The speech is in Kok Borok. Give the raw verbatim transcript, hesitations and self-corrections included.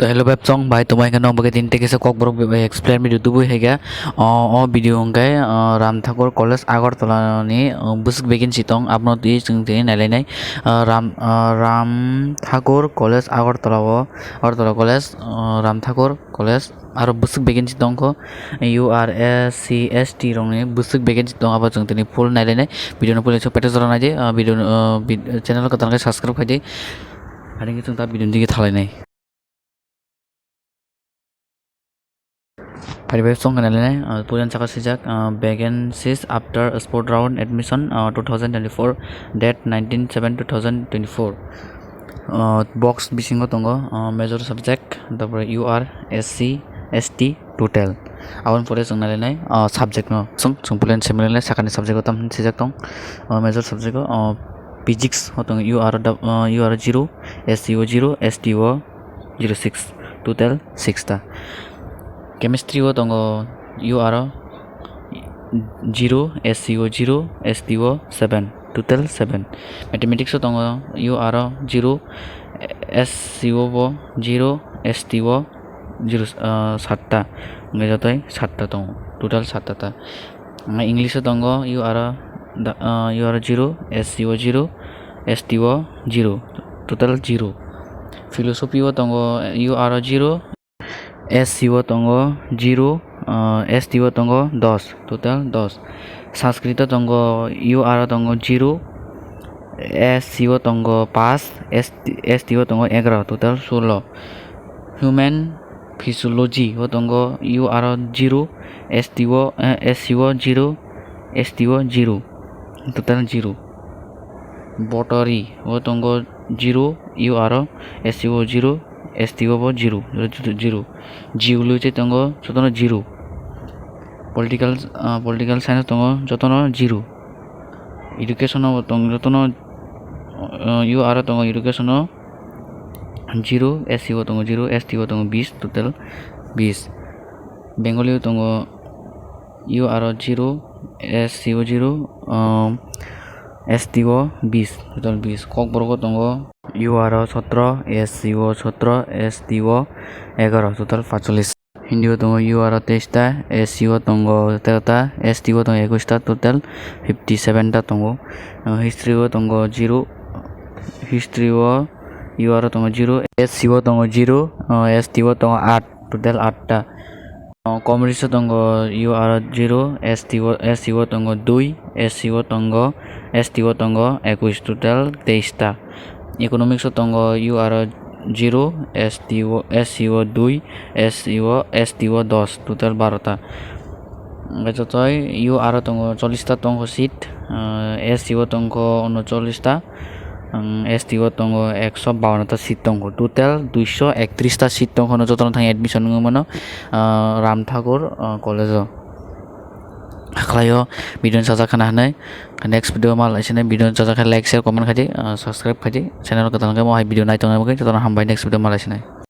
To hello beb chong bai, tumai khe nong bagwi tini tei kisa kokborok bai explain video tubui hai khe. O, o video hwnkhe, o, Ram Thakur College Agartala ni, o, bwswk vacancy tong, abono twi chwng tini nailainai. O, Ram, o, Ram Thakur College Agartala o, Agartala College, o, Ram Thakur College aro bwswk vacancy tongkho, U R S C S T rokni bwswk vacancy tong, abo chwng tini full nailainai. Video no puila chwng pete jora naidi, o, video, o, vid-, channel kwtal khe subscribe khaidi. Ani khe chwng ta video ni dige thalainai. Phari bai song kana lene, uh, pujan saka sijak, uh, vacancies after sport round admission, uh, two thousand twenty-four, date nineteen seven two thousand twenty-four. Uh, box bisingo tongo, uh, major subject, tapore U R, S C, S T, total. Aboni pore chwng nailainai, uh, subject no. Chwng, chwng pulen similarly sakani subject o tam sijak tong, uh, major subject o, uh, physics o tongo U R, uh, U R zero, S C o zero, S T o zero six, total six ta. Chemistry o tongo U R o zero, S C o zero, S T o seven, total seven. Mathematics o tongo U R o zero, S C o bo zero, S T o zero, ah, satta. Hwnkhe jotoi satta tongo, total satta ta. English o tongo U R o da-, ah, U R o zero, S C o zero, S T o zero, total zero. Philosophy o tongo U R o zero, S C o tongo zero, ah, S T o tongo dos, total dos. Sanskrit o tongo U R o tongo zero, S C o tongo paanch, S T, S T o tongo egaroh, total solo. Human Physiology o tongo U R o zero, S T o, eh, S C o zero, S T o zero, total zero. Botany o tongo zero, U R o, S C o zero, S T o bo zero, zero, zero. Geology tongo jotono zero. Political, ah, political science tongo jotono zero. Education o tongo jotono, ah, U R o tongo education o zero, S C o tongo zero, S T o tongo bis, total bis. Bengali o tongo U R o zero, S C o zero, um, S T o bis, total bis. Kokborok o tongo U R o sotro, S C o sotro, S T o egaroh, total paanchchollish. Hindi o tongo U R o teis ta, S C o tongo tero ta, S T o tongo ekush ta, total fifty seven ta tongo. Uh, history o tongo zero, history o U R o tongo zero, S C o tongo zero, uh, S T o tongo aat, total aat ta. Uh, commerce o tongo U R o zero, S T o, S C o tongo dui, S C o tongo, S T o tongo ekush, total teis ta. Economics o tongo U R o zero, S T o, S C o dui, S C o, S T o dos, total baro ta. Hwnkhe jotoi U R o tongo chollish ta tongo seat, ah, S C o tongo unocholish ta, ang, S T o tongo ekso bawanno ta seat tongo, total duiso ektris ta seat tongkha, jotono thangwi admission wngwi mano, ah, Ram Thakur, ah, college o. Hakhlaio video no sajak khana hinwi. Next video ma lai sinai, video no sajak khe like, share, comment khaidi, ah, subscribe khaidi. Channel kwtal khe mo hai video nai tongna bagwi jotono hambai, next video ma lai sinai.